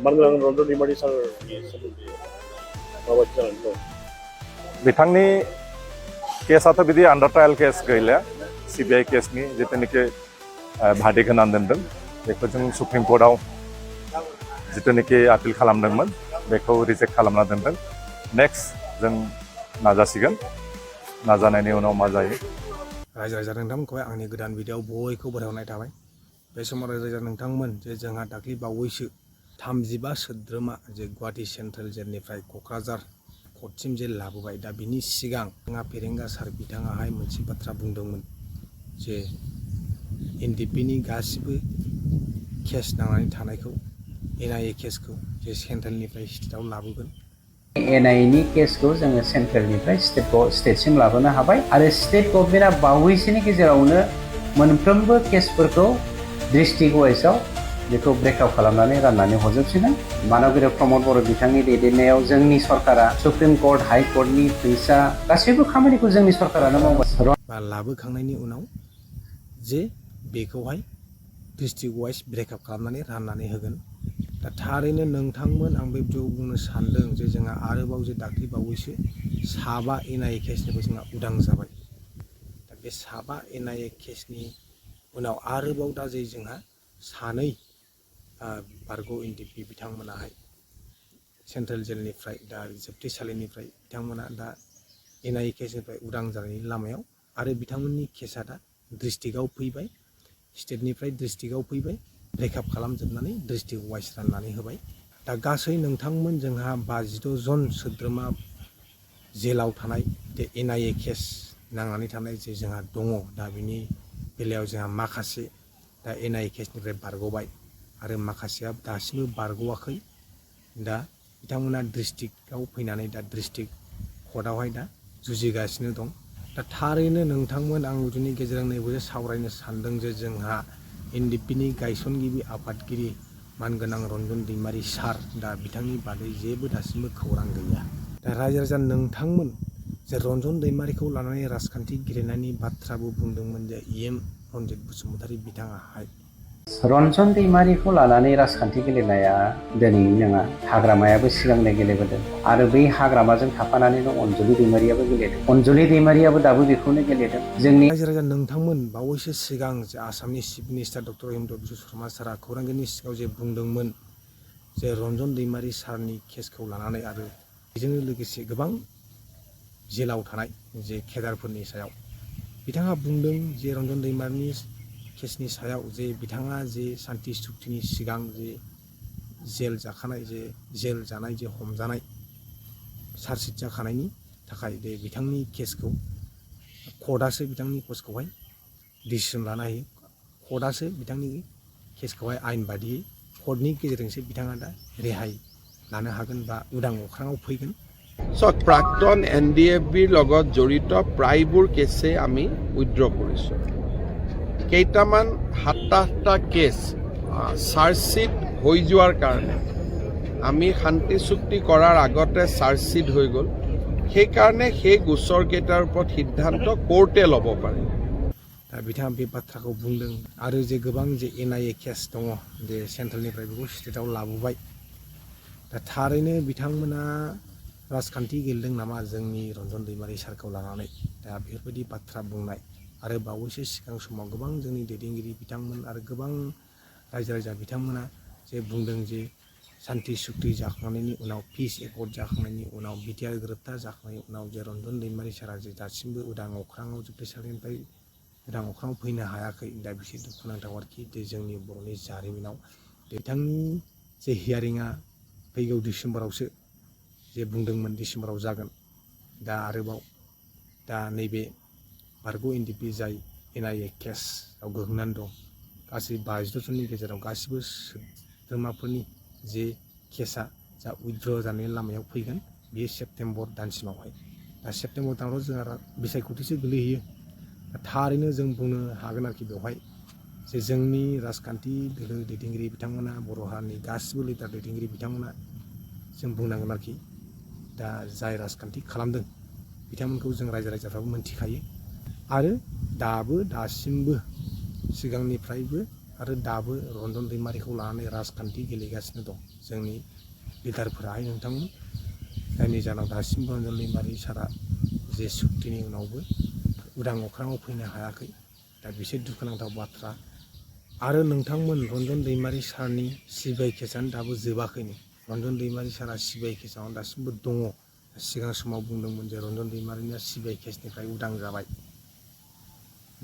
मानगोनां रन्जन दैमारि सारनि सोमोन्दै माबायदि जानानै दं? बिथांनि केसआथ' बिदि आन्डार ट्रायल केस गैला सिबिआइ केसनि जिथुनिखि भार्डिक्ट होनानै दोनदों बेखौ जों सुप्रिम कर्टआव जिथुनिखि आपिल खालामदोंमोन बेखौ रिजेक्ट खालामना दोनदों। नेक्स्ट जों नाजासिगोन, नाजानायनि उनाव मा जायो। रायजो राजा नोंथांमोनखौहाय आंनि गोदान भिडिअ'आव बयखौबो बरायहरनाय थाबाय। बे समाव रायजो राजा नोंथांमोन जे जोंहा दाख्लै बावैसो 35 सोद्रोमा जे गुवाहाटि सेन्ट्रेल जेलनिफ्राय क'क्राझार कर्टसिम जे लाबोबाय, दा बिनि सिगां जोंहा फेरेंगा सार बिथाङाहाय मोनसे बाथ्रा बुंदोंमोन जे एनडिपिनि गासिबो केस नांनानै थानायखौ एनआइए केसखौ जे सेन्ट्रेलनिफ्राय स्टेटआव लाबोगोन। एनआइएनि केसखौ जोङो सेन्ट्रेलनिफ्राय स्टेटसिम लाबोनो हाबाय आरो स्टेट गभर्नमेन्टआ बावैसोनि गेजेरावनो मोनफ्रोमबो केसफोरखौ डिस्ट्रिक्ट वाइजआव बेखौ ब्रेकआप खालामनानै राननानै हरजोबसिगोन। मानगिरि प्रमद बर' बिथांनि दैदेननायाव जोंनि सरकारा सुप्रिम कर्ट हाइ कर्टनि फैसा गासैबो खामानिखौ जोंनि सरकारानो मावगासिनो। लाबोखांनायनि उनाव जे बेखौहाय डिस्ट्रिक्ट वाइज ब्रेकआप खालामनानै राननानै होगोन। दा थारैनो नोंथांमोन आं बे भिडिअ'आव बुंनो सानदों जे जोंहा आरोबाव जे दाख्लै बावैसो 7 एनआइए केसनिफ्राय जोंहा उदां जाबाय। दा बे 7 एनआइए केसनि उनाव आरोबाव दा जे जोंहा 2 बारग' एनडिपि बिथांमोनाहाय सेन्ट्रेल जेलनिफ्राय दा जोबथेसालिनिफ्राय बिथांमोना दा एनआइए केसनिफ्राय उदां जानायनि लामायाव आरो बिथांमोननि केसा दा डिस्ट्रिक्टआव फैबाय, स्टेटनिफ्राय डिस्ट्रिक्टआव फैबाय, ब्रेकआप खालामजोबनानै डिस्ट्रिक्ट वाइज राननानै होबाय। दा गासै नोंथांमोन जोंहा 52 जन सोद्रोमा जेलाव थानाय जे एनआइए केस नांनानै थानाय जे जोंहा दङ। दा बिनि बेलायाव जोंहा माखासे दा एनआइए केसनिफ्राय बारग'बाय आरो माखासेया दासिमबो बारग'वाखै। दा बिथांमोना डिस्ट्रिक्टआव फैनानै दा डिस्ट्रिक्ट कर्टआवहाय दा जुजिगासिनो दं। दा थारैनो नोंथांमोन आं बिनि गेजेरजों नैबे सावरायनो सानदों जे जोंहा एनडिपिनि गायसनगिरि आफादगिरि मानगोनां रन्जन दैमारि सार, दा बिथांनि बादै जेबो दासिमबो खौरां गैया। दा रायजो राजा नोंथांमोन जे रन्जन दैमारिखौ लानानै राजखान्थि गेलेनायनि बाथ्राबो बुंदोंमोन जे इएम रन्जित बसुमतारी बिथाङाहाय। रन्जन दैमारिखौ लानानै राजखान्थि गेलेनाया दिनैनि नङा, हाग्रामायाबो सिगांनो गेलेबोदों आरो बै हाग्रामाजों थाफानानैनो अनजलि दैमारियाबो गेलेदों। अनजलि दैमारियाबो दाबो बेखौनो गेलेदों। जोंनि रायजो राजा नोंथांमोन बावैसो सिगां जे आसामनि chief minister doctor Himanta Biswa Sharma सारा खौरांगिरिनि सिगाङाव जे बुंदोंमोन जे रन्जन दैमारि सारनि केसखौ लानानै आरो बेजोंनो लोगोसे गोबां जेलाव थानाय जे केदारफोरनि सायाव बिथाङा बुंदों जे रन्जन दैमारिनि केसनि सायाव जे बिथाङा जे सान्ति सुक्तिनि सिगां जे जेल जाखानाय जे जेल जानाय जे हमजानाय चार्जसिट जाखानायनि थाखाय बे बिथांनि केसखौ कर्टआसो बिथांनि केसखौहाय डिसिसन लानो हायो। कर्टआसो बिथांनि केसखौहाय आयेन बादियै कर्टनि गेजेरजोंसो बिथाङा दा रेहाय लानो हागोन बा उदां अख्राङाव फैगोन। প্ৰাক্তন NDFBৰ লগত জড়িত প্ৰায়বোৰ কেছে আমি উইথড্ৰ কৰিছোঁ। কেইটামান 7-8টা কেছ চাৰ্জশ্বিট হৈ যোৱাৰ কাৰণে আমি শান্তি চুক্তি কৰাৰ আগতে চাৰ্জশ্বিট হৈ গ'ল। সেইকাৰণে সেই গোচৰকেইটাৰ ওপৰত সিদ্ধান্ত কোৰ্টে ল'ব পাৰে। दा बिथाङा बे बाथ्राखौ बुंदों आरो जे गोबां जे एनआइए केस दङ जे सेन्ट्रेलनिफ्राय बेखौ स्टेटआव लाबोबाय। दा थारैनो बिथांमोना राजखान्थि गेलेदों नामा जोंनि रन्जन दैमारि सारखौ लानानै? दा बेफोरबायदि बाथ्रा बुंनाय आरो बावैसो सिगां समाव गोबां जोंनि दैदेनगिरि बिथांमोन आरो गोबां रायजो राजा बिथांमोना जे बुंदों जे सान्ति सुक्ति जाखांनायनि उनाव पिस एकर्ड जाखांनायनि उनाव बिटिआर गोरोबथा जाखांनायनि उनाव जे रन्जन दैमारि सारा जे दासिमबो उदां अख्राङाव जोबथेसालिनिफ्राय उदां अख्राङाव फैनो हायाखै। दा बिसोर दुखुनांथाव आरोखि जे जोंनि बर'नि जारिमिनाव बिथांनि जे हियारिंआ फैगौ डिसेम्बरावसो जे बुंदोंमोन डिसेम्बराव जागोन। दा आरोबाव दा नैबे बारग' एनडिपि जाय एनआइए केसआव गोग्लैनानै दं गासै 52 जननि गेजेराव गासिबो सोद्रोमाफोरनि जे केसा जा उइथड्र जानायनि लामायाव फैगोन बेयो सेप्तेम्बर दानसिमावहाय। दा सेप्तेम्बर दानाव जोंहा बिसायख'थिसो गोलैहैयो। थारैनो जों बुंनो हागोन आरोखि बेवहाय जे जोंनि राजखान्थि दोलो दैदेनगिरि बिथांमोना बर' हारिनि गासिबो लिडार दैदेनगिरि बिथांमोना जों बुंनांगोन आरोखि दा जाय राजखान्थि खालामदों बिथांमोनखौ जों रायजो राजाफ्राबो मोनथिखायो आरो दासिमबो सिगांनिफ्रायबो आरो दाबो रन्जन दैमारिखौ लानानै राजखान्थि गेलेगासिनो दं। जोंनि लिडारफोराहाय नोंथांमोन, जायनि जाहोनाव दासिमबो रन्जन दैमारि सारा जे सुक्तिनि उनावबो उदां अख्राङाव फैनो हायाखै। दा बिसोर दुखुनांथाव बाथ्रा। आरो नोंथांमोन, रन्जन दैमारि सारनि सिबिआइ केसआनो दाबो जोबाखैनो। रन्जन दैमारि सारा सिबिआइ केसआव दासिमबो दङ। सिगां समाव बुंदोंमोन जे रन्जन दैमारिया सिबिआइ केसनिफ्राय उदां जाबाय।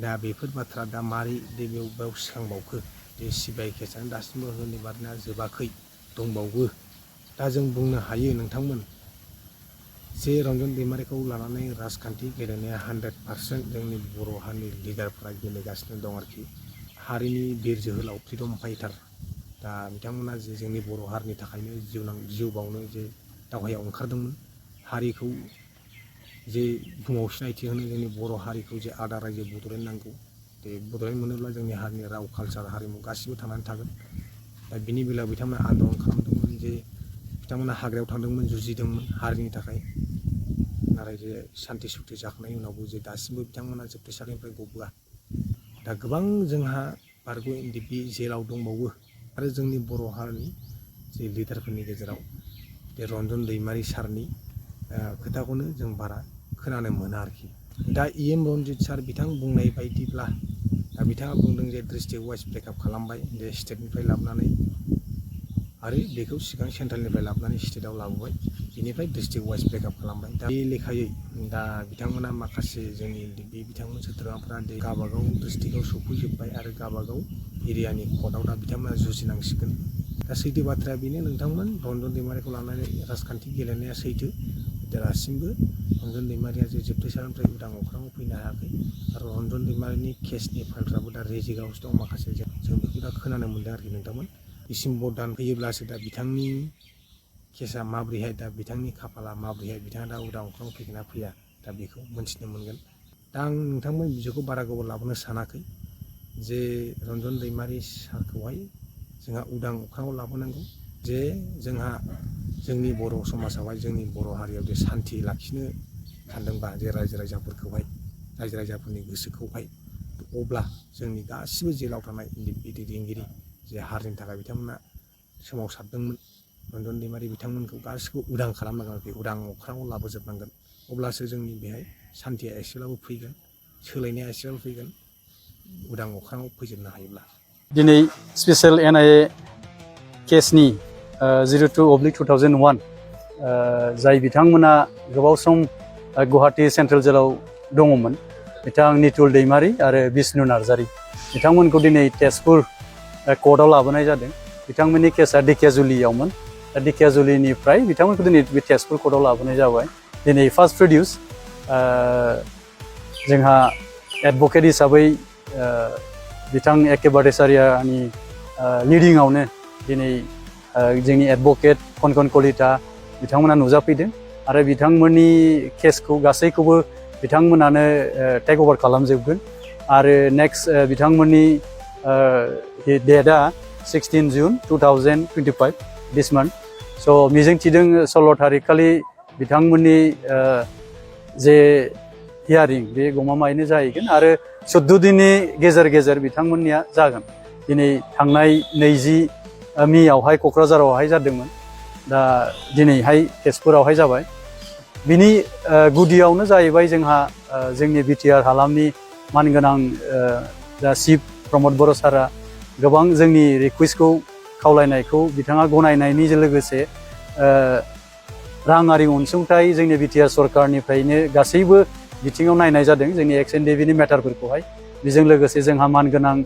दा बेफोर बाथ्रा दा मारै बेयाव सिखांबावखो? जे सिबिआइ केसआनो दासिमबो रन्जन दैमारिना जोबाखै, दंबावो। दा जों बुंनो हायो नोंथांमोन जे रन्जन दैमारिखौ लानानै राजखान्थि गेलेनाया 100% जोंनि बर' हारिनि लिडारफोरा गेलेगासिनो दं आरोखि। हारिनि बिर जोहोलाव फ्रिदम फाइटार, दा बिथांमोना जे जोंनि बर' हारिनि थाखायनो जिउ बावनो जे दावहायाव ओंखारदोंमोन। हारिखौ जे बुहुमाव सिनायथि होनो जोंनि बर' हारिखौ जे आदा रायजो बड'लेण्ड नांगौ। बे बड'लेण्ड मोनोब्ला जोंनि हारिनि राव, कालसार, हारिमु गासिबो थांनानै थागोन। दा बिनि बेलायाव बिथांमोना आन्दलन खालामदोंमोन, जे बिथांमोना हाग्रायाव थांदोंमोन, जुजिदोंमोन हारिनि थाखाय। नाथाय जे सान्थि सुक्ति जाखांनायनि उनावबो जे दासिमबो बिथांमोना जोबथेसारनिफ्राय गबोआ। दा गोबां जोंहा बारग' एनडिएफबि जेलाव दंबावो। आरो जोंनि बर' हारिनि जे लिडारफोरनि गेजेराव बे रन्जन दैमारि सारनि खोथाखौनो जों बारा खोनानो मोना आरोखि। दा EM रन्जित सार बिथां बुंनाय बायदिब्ला, दा बिथाङा बुंदों जे डिस्ट्रिक्ट वाइज ब्रेकआप खालामबाय, जे स्टेटनिफ्राय लाबोनानै आरो बेखौ सिगां सेन्ट्रेलनिफ्राय लाबोनानै स्टेटआव लाबोबाय, बेनिफ्राय डिस्ट्रिक्ट वाइज ब्रेकआप खालामबाय। दा बे लेखायै दा बिथांमोना माखासे जोंनि बे बिथांमोन सोद्रोमाफ्रा गावबागाव डिस्ट्रिक्टआव सफैजोब्बाय आरो गावबागाव एरियानि कर्टआव दा बिथांमोना जुजिनांसिगोन। दा सैथो बाथ्राया बेनो नोंथांमोन, रन्जन दैमारिखौ लानानै राजखान्थि गेलेनाया सैथो। दासिमबो रन्जन दैमारिया जे जोबथेसारनिफ्राय उदां अख्राङाव फैनो हायाखै। आरो रन्जन दैमारिनि केसनि फाइलफ्राबो दा रेजिगावसो दं माखासे। जों बेखौ दा खोनानो मोनदों आरोखि नोंथांमोन। डिसेम्बर दान फैयोब्लासो दा बिथांनि केसा माब्रैहाय, दा बिथांनि खाफाला माब्रैहाय, बिथाङा दा उदां अख्राङाव फैगोन ना फैया, दा बेखौ मोनथिनो मोनगोन। दा आं नोंथांमोन बिदिखौ बारा गोबाव लाबोनो सानाखै जे रन्जन दैमारि सारखौहाय जोंहा उदां अख्राङाव लाबोनांगौ। जे जोंहा जोंनि बर' समाजावहाय, जोंनि बर' हारियाव जे सान्थि लाखिनो सानदोंबा, जे रायजो राजाफोरखौहाय, रायजो राजाफोरनि गोसोखौहाय, अब्ला जोंनि गासिबो जेलाव थानाय दैदेनगिरि जे हारिनि थाखाय बिथांमोना सोमावसारदोंमोन, रन्जन दैमारि बिथांमोनखौ गासिखौबो उदां खालामनांगोन आरोखि। उदां अख्राङाव लाबोजोबनांगोन। अब्लासो जोंनि बेहाय सान्थिया एसेब्लाबो फैगोन, सोलायनाया एसेब्लाबो फैगोन, उदां अख्राङाव फैजोबनो हायोब्ला। दिनै स्पेसियेल NIA केसनि 02/2001 जाय बिथांमोना गोबाव सम गुवाहाटि सेन्ट्रेल जेलाव दङमोन, बिथां नितुल दैमारि आरो बिष्णु नार्जारि, बिथांमोनखौ दिनै तेजपुर कर्टआव लाबोनाय जादों। बिथांमोननि केसा धेकियाजुलियावमोन। दा धेकियाजुलिनिफ्राय बिथांमोनखौ दिनै बे तेजपुर कर्टआव लाबोनाय जाबाय। दिनै फार्स्ट प्रडिउस जोंहा एडभकेट हिसाबै बिथां A.K. भट्टाचार्यनि लिडिंआवनो दिनै जोंनि एडभकेट कनकन कलिता बिथांमोना नुजाफैदों। आरो बिथांमोननि केसखौ गासैखौबो बिथांमोनानो टेक अभार खालामजोबगोन। आरो नेक्स्ट बिथांमोननि डेटआ 16 जुन 2025 दिस मान्थ। स' मिजिंथिदों 16 थारिखखालि बिथांमोननि जे हियारिं बे गमामायैनो जाहैगोन। आरो 14 दिननि गेजेर गेजेर बिथांमोननिया जागोन। दिनै थांनाय 20 मेआवहाय क'क्राझारावहाय जादोंमोन। दा दिनैहाय तेजपुरावहाय जाबाय। बिनि गुदियावनो जाहैबाय जोंहा जोंनि बिटिआर हालामनि मानगोनां दा चिफ प्रमद बर' सारा गोबां जोंनि रिकुवेस्टखौ, खावलायनायखौ बिथाङा गनायनायनि लोगोसे राङारि अनसुंथाइ जोंनि बिटिआर सरकारनिफ्रायनो गासैबो बिथिङाव नायनाय जादों जोंनि XNDB-नि मेटारफोरखौहाय। बेजों लोगोसे जोंहा मानगोनां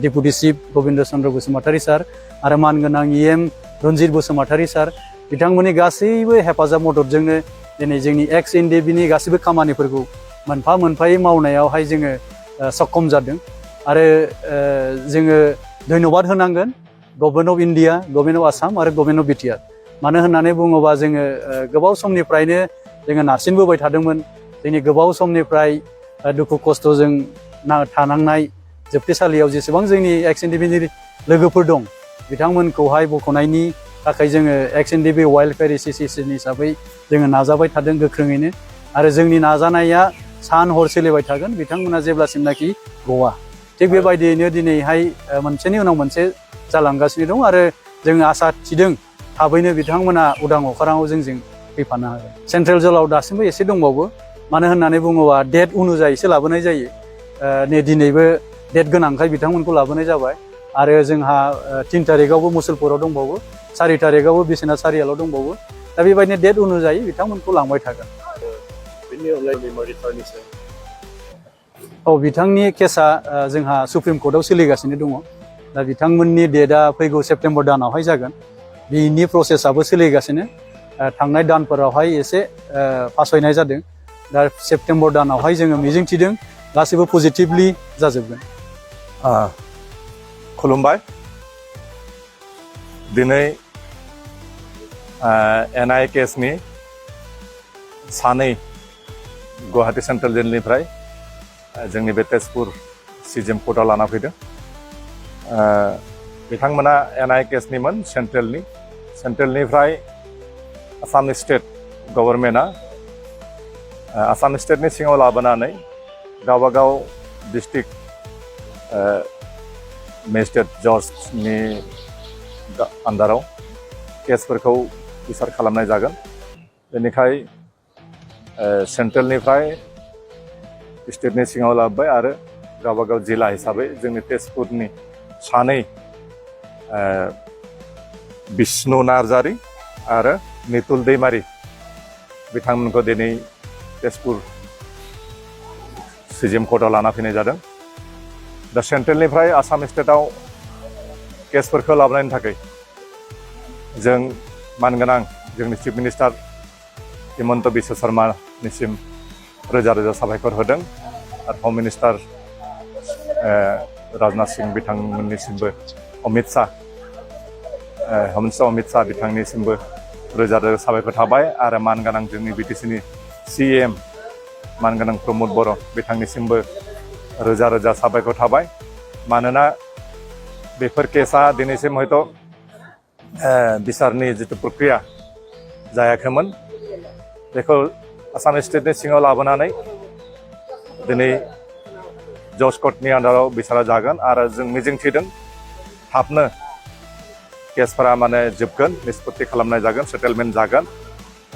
डेपुटि चिफ गबिन्द चन्द्र बसुमतारी सार आरो मानगोनां EM रन्जित बसुमतारी सार, बिथांमोननि गासैबो हेफाजाब मददजोंनो दिनै जोंनि XNDB-नि गासैबो खामानिफोरखौ मोनफा मोनफायै मावनायावहाय जोङो सक्षम जादों। आरो जोङो धन्यबाद होनांगोन government of India, government of Assam आरो गभर्नमेन्ट अफ बिटिआर। मानो होननानै बुङोबा जोङो गोबाव समनिफ्रायनो जोङो नारसिनबोबाय थादोंमोन। जोंनि गोबाव समनिफ्राय दुखु खस्थ'जों थानांनाय जोबथेसालियाव जेसेबां जोंनि XNDB-नि लोगोफोर दं, बिथांमोनखौहाय बख'नायनि थाखाय जोङो XNDB वेलफेयार एस'सिएशन हिसाबै जोङो नाजाबाय थादों गोख्रोङैनो। आरो जोंनि नाजानाया सान हर सोलिबाय थागोन बिथांमोना जेब्लासिमनाखि गवा। थिग बेबायदियैनो दिनैहाय मोनसेनि उनाव मोनसे जालांगासिनो दं। आरो जोङो आसा थिदों थाबैनो बिथांमोना उदां अख्राङाव जोंजों फैफानो हागोन। सेन्ट्रेल जेलाव दासिमबो एसे दंबावो, मानो होननानै बुङोबा डेट अनुजायैसो लाबोनाय जायो। नै दिनैबो डेट गोनांखाय बिथांमोनखौ लाबोनाय जाबाय। आरो जोंहा 3 तारिखआवबो मुसलपुराव दंबावो, 4 तारिखआवबो बिश्वनाथ सारियालाव दंबावो। दा बेबायदिनो डेट अनुजायै बिथांमोनखौ लांबाय थागोन। बेनि अनगायै दैमारि सारनि सायाव औ, बिथांनि केसा जोंहा सुप्रिम कर्टआव सोलिगासिनो दङ। दा बिथांमोननि डेटआ फैगौ सेप्तेम्बर दानावहाय जागोन। बिनि प्रसेसआबो सोलिगासिनो। थांनाय दानफोरावहाय एसे फासयनाय जादों। दा सेप्तेम्बर दानावहाय जोङो मिजिंथिदों गासैबो पजिटिभलि जाजोबगोन। खुलुमबाय। दिनै NIA केसनि सानै गुवाहाटी सेन्ट्रेल जेलनिफ्राय जोंनि बे तेजपुर CJM कर्टआव लाना फैदों। बिथांमोना NIA केसनिमोन सेन्ट्रेलनिफ्राय आसाम स्टेट गभर्नमेन्टआ आसाम स्टेटनि सिङाव लाबोनानै गावबागाव डिस्ट्रिक्ट मेजिस्ट्रेट जजनि आन्दाराव केसफोरखौ बिसार खालामनाय जागोन। बेनिखाय सेन्ट्रेलनिफ्राय स्टेटनि सिङाव लाबोबाय आरो गावबागाव जिल्ला हिसाबै जोंनि तेजपुरनि सानै बिष्णु नार्जारी आरो नितुल दैमारी बिथांमोनखौ दिनै तेजपुर CJM कर्टआव लाना फैनाय जादों। दा सेन्ट्रेलनिफ्राय आसाम स्टेटआव केसफोरखौ लाबोनायनि थाखाय जों मानगोनां जोंनि चिफ मिनिस्टार हिमन्त बिश्व शर्मानिसिम रोजा रोजा साबायखर होदों आरो हम मिनिस्टार राजनाथ सिंह बिथांमोननिसिमबो अमित शाह बिथांनिसिमबो रोजा रोजा साबायखर थाबाय आरो मानगोनां जोंनि BTCनि CM मानगोनां प्रमद बर' बिथांनिसिमबो रोजा रोजा साबायखर थाबाय। मानोना बेफोर केसा दिनैसिम हयथ' बिसारनि जितु प्रक्रिया जायाखैमोन, बेखौ आसाम स्टेटनि सिङाव लाबोनानै दिनै जज कर्टनि आन्दाराव बिसारा जागोन आरो जों मिजिंथिदों थाबनो केसफोरा माने जोबगोन, निष्पत्ति खालामनाय जागोन, सेटेलमेन्ट जागोन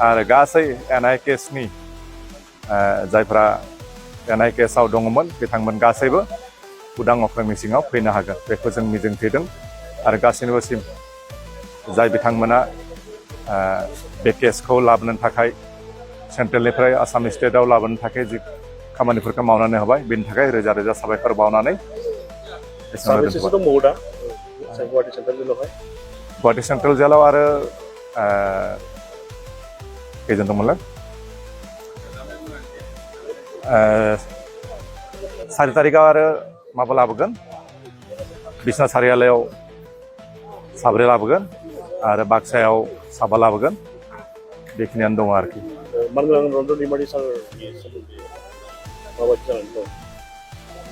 आरो गासै NIA केसनि जायफ्रा NIA केसाव दङमोन बिथांमोन गासैबो उदां अख्रांनि सिङाव फैनो हागोन, बेखौ जों मिजिंथिदों। आरो गासैनिबोसिम जाय बिथांमोना बे केसखौ लाबोनो थाखाय सेन्ट्रेलनिफ्राय आसाम स्टेटआव लाबोनो थाखाय जि खामानिफोरखौ मावनानै होबाय, बेनि थाखाय रोजा रोजा साबायखर बावनानै साबेसेसो दंबावो दा गुवाहाटी सेन्ट्रेल जेलावहाय? गुवाहाटी सेन्ट्रेल जेलाव आरो खैजन दंमोनलाय? 4 तारिखआव आरो माबा लाबोगोन, बिश्वनाथ सारियालयाव 7 लाबोगोन आरो बाक्सायाव 7 लाबोगोन। बेखिनियानो दङ आरोखि। मानगोनां रन्जन दैमारि सारनि सोमोन्दै माबायदि जानानै दं?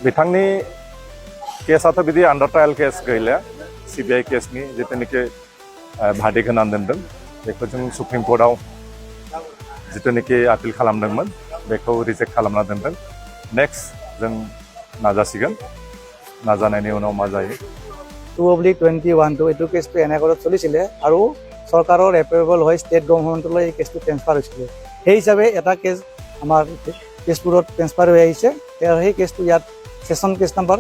बिथांनि केसाथ' बिदि आन्डार ट्रायल केस गैला। CBI केसनि जिथुनिखि भार्डिक्ट होनानै दोनदों बेखौ जों सुप्रिम कर्टआव जिथुनिखि आपिल खालामदोंमोन बेखौ रिजेक्ट खालामना दोनदों। नेक्स्ट जों नाजासिगोन, नाजानायनि उनाव मा जायो। 2/21 এইটো কেছটো NIA কোৰ্টত চলিছিলে আৰু চৰকাৰৰ এপ্ৰুভেল হৈ ষ্টেট গভৰ্ণমেণ্টলৈ এই কেছটো ট্ৰেন্সফাৰ হৈছিলে। সেই হিচাপে এটা কেছ আমাৰ তেজপুৰত ট্ৰেন্সফাৰ হৈ আহিছে। সেই কেছটো ইয়াত ছেশ্যন কেছ নাম্বাৰ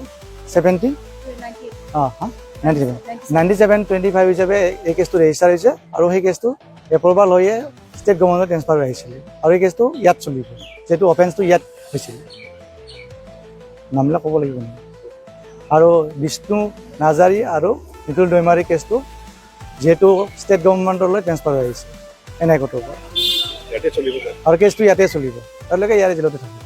97/25 হিচাপে এই কেছটো ৰেজিষ্টাৰ হৈছে আৰু সেই কেছটো এপ্ৰুভেল হৈয়ে ষ্টেট গভৰ্ণমেণ্টলৈ ট্ৰেন্সফাৰ হৈ আহিছিলে আৰু এই কেছটো ইয়াত চলিব, যিহেতু অফেন্সটো ইয়াত হৈছিল। নামবিলাক ক'ব লাগিব নেকি? আৰু বিষ্ণু নাৰ্জাৰী আৰু নিতুল দৈমাৰী কেছটো যিহেতু ষ্টেট গভৰ্ণমেণ্টলৈ ট্ৰেন্সফাৰ হৈ আহিছে NIA কোৰ্টৰ পৰা, ইয়াতে চলিব আৰু কেছটো ইয়াতে চলিব, তেওঁলোকে ইয়াৰে জেলতে থাকিব।